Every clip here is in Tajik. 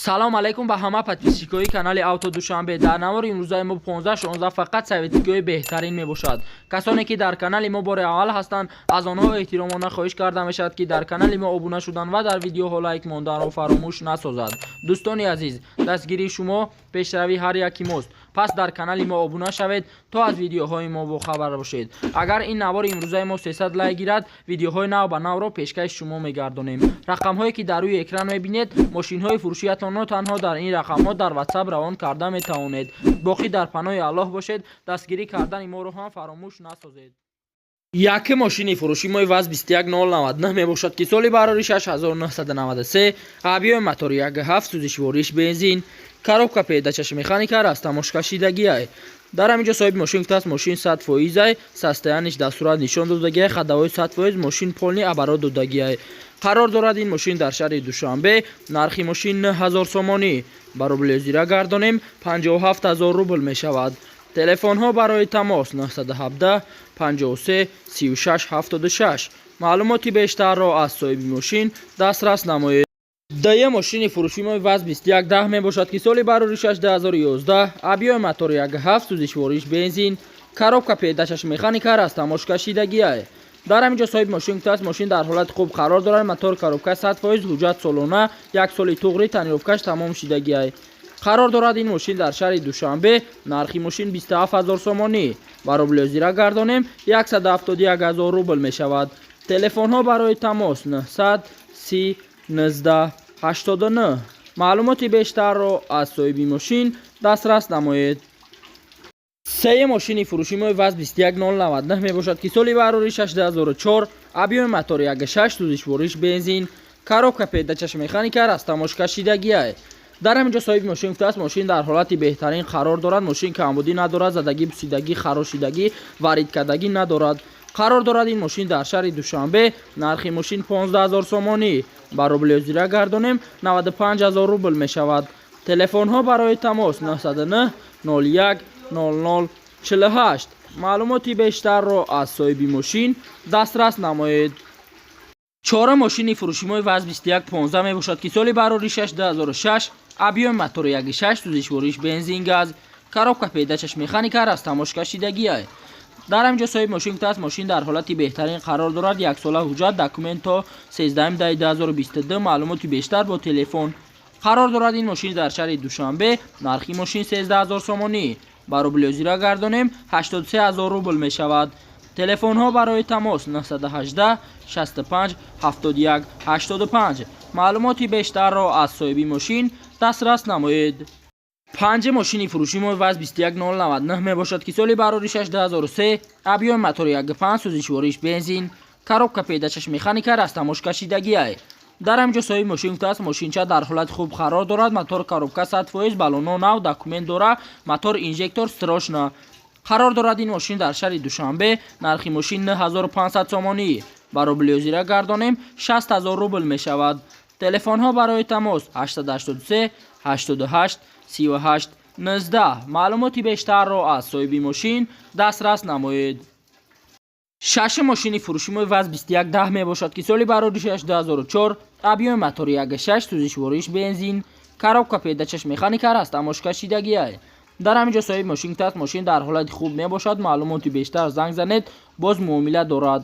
Салом алейкум ба ҳама подписчикои канали Авто Душанбе. Дар навори имрӯзаи мо 15-16 фақат советскиҳои беҳтарин мебошад. Касоне, ки дар канали мо бори аввал ҳастанд, аз онҳо эҳтиромона хоҳиш карда мешавад, ки дар канали мо обуна шудан ва дар видеоҳо лайк монданро фаромӯш насозад. Дӯстони азиз, дастгирии шумо пешравии ҳар яки мост. Пас дар канали мо обуна шавед, то аз видеоҳои мо бохабар бошед. Агар ин навори имрӯзаи мо 300 лайк гирад, видеоҳои нав ба навро пешкаши шумо мегардонем. Рақамҳое, ки дар рӯи экран мебинед, мошинҳои фурӯшиятонро танҳо дар ин рақамҳо дар WhatsApp равон карда метавонед. Боқӣ дар паноҳи Аллоҳ бошед, дастгирӣ кардани моро ҳам фаромӯш насозед. Яке мошини фурӯши мои ВАЗ 21099 мебошад, ки соли барори 6993, объёми мотори 1,7, сӯзишвориш бензин, коробка передачаш механика, растаможкашидагиай. Дар ҳамин ҷо соҳиби мошин гуфтааст, мошин 100 фоизай, состояниеш дар сурат нишон додагиай, ходовой 100%, мошин полный оборот додагиай. Қарор дорад ин мошин дар шаҳри Душанбе. Нархи мошин 9000 сомонӣ, ба рубли ҳозира гардонем, 57 000 рубл мешавад. Телефонҳо барои тамос 917 53 36 76. Маълумоти бештарро аз соҳиби мошин дастрас намоед. Дая мошини фурӯши мои ВАЗ 2110 мебошад, ки соли барори 2011, объёми мотори 1,7, сӯзишвориш бензин, коробка передачаш механика, растаможкашидагиай. Дар ҳамин ҷо соҳиби мошин гуфтааст, мошин дар ҳолати хуб қарор дорад, мотор, коробка 100%, ҳуҷҷат солона, як соли туғри, тонировкаш тамом шидагиай. Қарор дорад ин мошин дар шаҳри Душанбе. Нархи мошин 27 000 сомонӣ, ба рубли ҳозира гардонем, 171 000 рубл мешавад. Телефонҳо барои тамос 900 30 19 89. Маълумоти бештарро аз соҳиби мошин дастрас намоед. Сеюм мошини фурӯши мои ВАЗ 21099 мебошад, ки соли барори 2004, объёми мотори 1,6, сӯзишвориш бензин, коробка передачаш механика, растаможкашидагиай. Дар ҳамин ҷо соҳиби мошин гуфтааст, мошин дар ҳолати беҳтарин қарор дорад, мошин камбудӣ надорад, задагӣ, пусидагӣ, харошидагӣ, варидкардагӣ надорад. Қарор дорад ин мошин дар шаҳри Душанбе. Нархи мошин 15 000 сомонӣ, ба рубли ҳозира гардонем, 95 000 рубл мешавад. Телефонҳо барои тамос 909 01 00 48. Маълумоти бештарро аз соҳиби мошин дастрас намоед. Чорум мошини фурӯши мои ВАЗ 2115 мебошад, ки соли барори 6 2006, объёми мотори 1,6, сӯзишвориш бензин, газ, коробка передачаш механика, растаможкашидагиай. Дар ҳамин ҷо соҳиби мошин гуфтааст, мошин дар ҳолати беҳтарин қарор дорад, яксола ҳуҷҷат, документ то 13.10.2022. Маълумоти бештар бо телефон. Қарор дорад ин мошин дар шаҳри Душанбе. Нархи мошин 13 000 сомонӣ, ба рубли ҳозира гардонем, 83 000 рубл мешавад. Телефонҳо барои тамос 918 65 71 85. Маълумоти бештарро аз соҳиби мошин дастрас намоед. Панҷ мошини фурӯши мо ВАЗ 21099 мебошад, ки соли барори 6 2003, объёми мотори 1,5, сӯзишвориш бензин, коробка передачаш механика, растаможкашидагиай. Дар ҳамин ҷо соҳиби мошин гуфтааст, мошинча дар ҳолати хуб қарор дорад, мотор, коробка 100%, баллоно нав, документ дора, мотор, инжектор срочно. Қарор дорад ин мошин дар шаҳри Душанбе. Нархи мошин 9500 сомонӣ, ба рубли ҳозира гардонем, 60 000 рубл мешавад. Телефонҳо барои тамос 883 88 38 19. Маълумоти бештарро аз соҳиби мошин дастрас намоед. Шашум мошини фурӯши мои ВАЗ 2110 мебошад, ки соли барори 6 2004, объёми мотори 1,6, сӯзишвориш бензин, коробка передачаш механика, растаможкашидагиай. Дар ҳамин ҷо соҳиби мошин гуфтааст, мошин дар ҳолати хуб мебошад, маълумоти бештар занг занед, боз муомила дорад.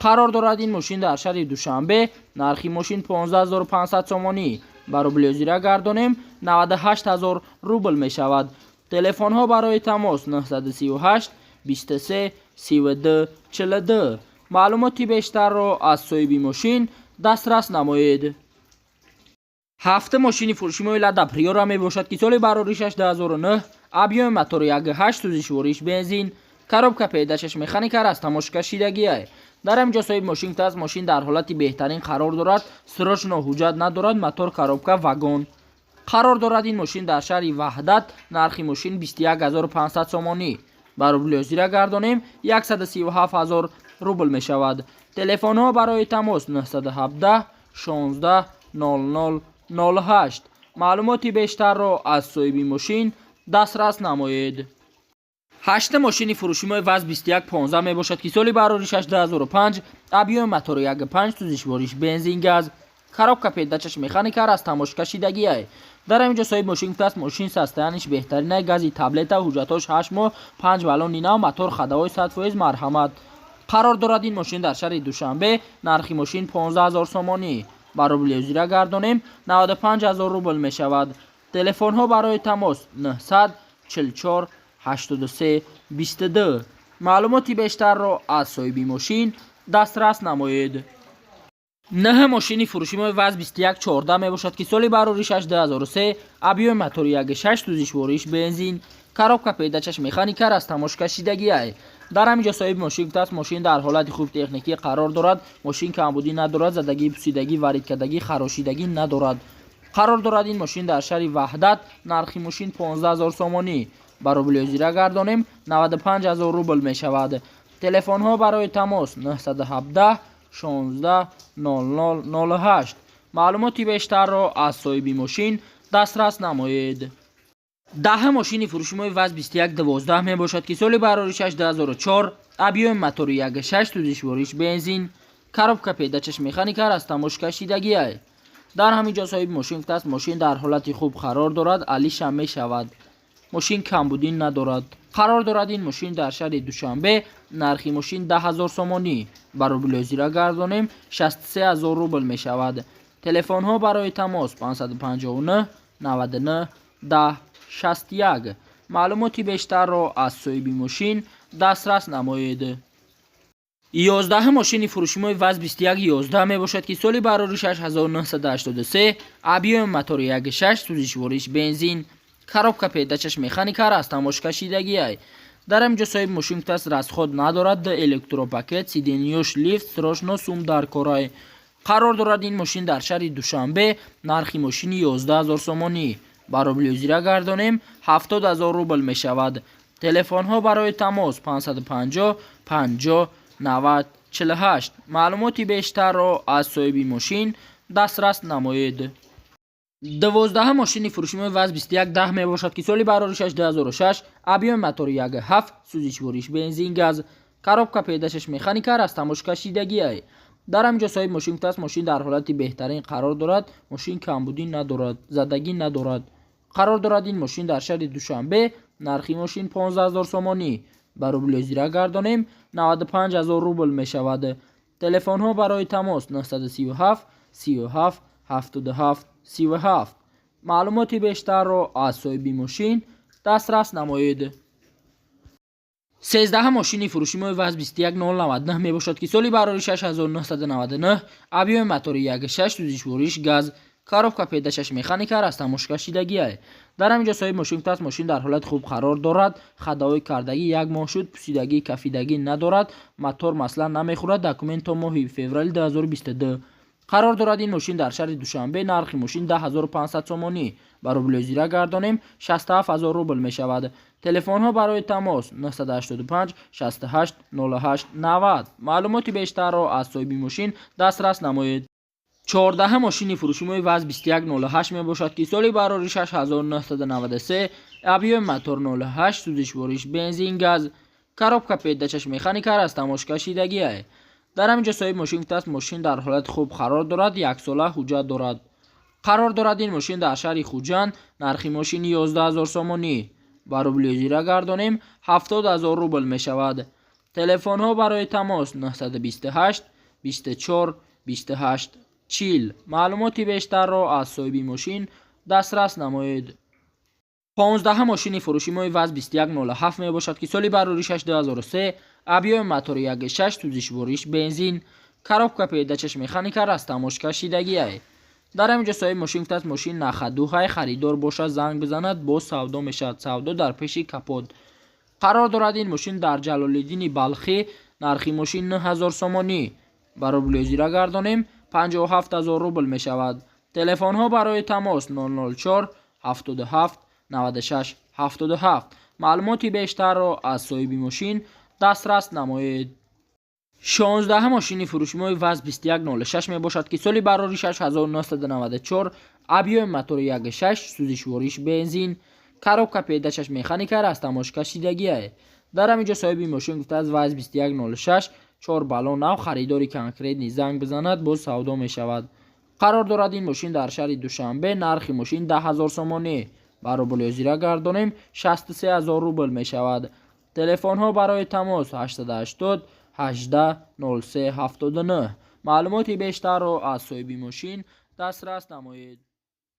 Қарор дорад ин мошин дар шаҳри Душанбе. Нархи мошин 15 500 сомонӣ, ба рубли ҳозира гардонем, 98 000 рубл мешавад. Телефонҳо барои тамос 938 23 32 42. Маълумоти бештарро аз соҳиби мошин дастрас намоед. Ҳафтум мошини фурӯши мои Лада Приора мебошад, ки соли барори 6 2009, объёми мотори 1,8, сӯзишвориш бензин, коробка передачаш механика, растаможкашидагиай. Дар ҳамин ҷо соҳиби мошин гуфтааст, мошин дар ҳолати беҳтарин қарор дорад, срочно, ҳуҷҷат надорад, мотор, коробка вагон. Қарор дорад ин мошин дар шаҳри Ваҳдат. Нархи мошин 21 500 сомонӣ, ба рубли ҳозира гардонем, 137 000 рубл мешавад. Телефонҳо барои тамос 917 16 00 08. Маълумоти бештарро аз соҳиби мошин дастрас намоед. Ҳаштум мошини фурӯши мои ВАЗ 2115 мебошад, ки соли барори 6 2005, объёми мотори 1,5, сӯзишвориш бензин, газ, Коробка передачаш механика, растаможкашидагиай. Дар ҳамин ҷо соҳиби мошин гуфтааст, мошин состояниш беҳтаринай, гази таблета, ҳуҷҷатҳош 8 моҳ, 5 баллони нав, мотор ходовой 100%, марҳамат. Қарор дорад ин мошин дар шаҳри Душанбе. Нархи мошин 15 000 сомонӣ. Ба рубли ҳозира гардонем, 95 000 рубл мешавад. Телефонҳо барои тамос 900 44 83 22. Маълумоти бештарро аз соҳиби мошин дастрас намоед. Нӯҳ мошини фурӯши мо ВАЗ 2114 мебошад, ки соли бароришаш 2003, объёми мотори 1.6, сӯзишвориш бензин, коробка передачаш механика, растаможкашидагиай. Дар ҳамин ҷо соҳиби мошин гуфтааст, мошин дар ҳолати хуб техникӣ қарор дорад, мошин камбудӣ надорад, задагӣ, пусидагӣ, варидкардагӣ, харошидагӣ надорад. Қарор дорад ин мошин дар шаҳри Ваҳдат. Нархи мошин 15 000 сомонӣ. Ба рубли ҳозира гардонем, 95 000 рубл мешавад. Телефонҳо барои тамос 917 16 00 08. Маълумоти бештарро аз соҳиби мошин дастрас намоед. 10 мошини фурӯши мо ВАЗ 2112 мебошад, ки соли бароришаш 2004, объёми мотори 1.6, сӯзишвориш бензин, коробка передачаш механика, растаможкашидагиай. Дар ҳамин ҷо соҳиби мошин гуфтааст, мошин дар ҳолати хуб қарор дорад, алиша мешавад, мошин камбудӣ надорад. Қарор дорад ин мошин дар шаҳри Душанбе. Нархи мошин 10 000 сомонӣ. Ба рубли ҳозира гардонем, 63 000 рубл мешавад. Телефонҳо барои тамос 559 99 10 61. Маълумоти бештарро аз соҳиби мошин дастрас намоед. 11 мошини фурӯши мо ВАЗ 2111 мебошад, ки соли бароришаш 1983, объёми мотори 1.6, сӯзишвориш бензин, коробка передачаш механика, растаможкашидагиай. Дар ҳамин ҷо соҳиби мошин гуфтааст, расход надорад, электропакет, сиденьёш лифт, срочно сум дар корай. Қарор дорад ин мошин дар шаҳри Душанбе. Нархи мошини 11 000 сомонӣ. Ба рубли ҳозира гардонем, 70 000 рубл мешавад. Телефонҳо барои тамос 550 50 90 48. Маълумоти бештарро аз соҳиби мошин дастрас намоед. 12 мошини фурӯши мо ВАЗ 2110 мебошад, ки соли бароришаш 2006, объёми мотори 1.7, сӯзишвориш бензин, газ, коробка передачаш механика, растаможкашидагиай. Дар ҳамин ҷо соҳиби мошин гуфтааст, мошин дар ҳолати беҳтарин қарор дорад, мошин камбудӣ надорад, задагӣ надорад. Қарор дорад ин мошин дар шаҳри Душанбе. Нархи мошин 15 000 сомонӣ. Ба рубли ҳозира гардонем, 95 000 рубл мешавад. Телефонҳо барои тамос 937 37 77 37. Маълумоти бештарро аз соҳиби мошин дастрас намоед. 13 мошини фурӯши мо ВАЗ 21099 мебошад, ки соли бароришаш 1999, объёми мотори 1.6, сӯзишвориш газ, коробка передачаш механика, растаможкашидагиай. Дар ҳамин ҷо соҳиби мошин гуфтааст, мошин дар ҳолати хуб қарор дорад, ходовой кардагӣ як моҳ шуд, пусидагӣ, кафидагӣ надорад, мотор масла намехӯрад, документ то моҳи феврали 2022. Қарор дорад ин мошин дар шаҳри Душанбе. Нархи мошин 10 500 сомонӣ. Ба рубли ҳозира гардонем, 67 000 рубл мешавад. Телефонҳо барои тамос 985 68 08 90. Маълумоти бештарро аз соҳиби мошин дастрас намоед. 14 мошини фурӯши мо ВАЗ 2108 мебошад, ки соли бароришаш 1993, объёми мотор 08, сӯзишвориш бензин, газ, коробка передачаш механика, растаможкашидагиай. Дар ҳамин ҷо соҳиби мошин гуфтааст, мошин дар ҳолати хуб қарор дорад, яксола ҳуҷҷат дорад. Қарор дорад ин мошин дар шаҳри Хуҷанд. Нархи мошини 11 000 сомонӣ. Ба рубли ҳозира гардонем, 70 000 рубл мешавад. Телефонҳо барои тамос 928 24 28 40. Маълумоти бештарро аз соҳиби мошин дастрас намоед. 15 мошини фурӯши мо ВАЗ 2107 мебошад, ки соли бароришаш 2003, объёми мотори 1.6, сӯзишвориш бензин, коробка передачаш механика, растаможкашидагиай. Дар ҳамин ҷо соҳиби мошин гуфтааст, мошин на ходу ҳай, харидор бошад, занг бизанад, боз савдо мешавад. Савдо дар пеши капот. Қарор дорад ин мошин дар Ҷалолиддини Балхӣ. Нархи мошин 9000 сомонӣ. Ба рубли ҳозира гардонем, 57 000 рубл мешавад. Телефонҳо барои тамос 004 77 96 77. Маълумоти бештарро аз соҳиби мошин дастрас намоед. 16 мошини фурӯши мо ВАЗ 2106 мебошад, ки соли бароришаш 1994, объёми мотори 1.6, сӯзишвориш бензин, коробка передачаш механика, растаможкашидагиай. Дар ҳамин ҷо соҳиби мошин гуфтааст, ВАЗ 2106, чор баллон нав, харидори конкретный занг бизанад, боз савдо мешавад. Қарор дорад ин мошин дар шаҳри Душанбе. Нархи мошин 10 000 сомонӣ, ба рубли ҳозира гардонем, 63 000 рубл мешавад. Телефонҳо барои тамос: 880 18 03 79. Маълумоти бештарро аз соҳиби мошин дастрас намоед.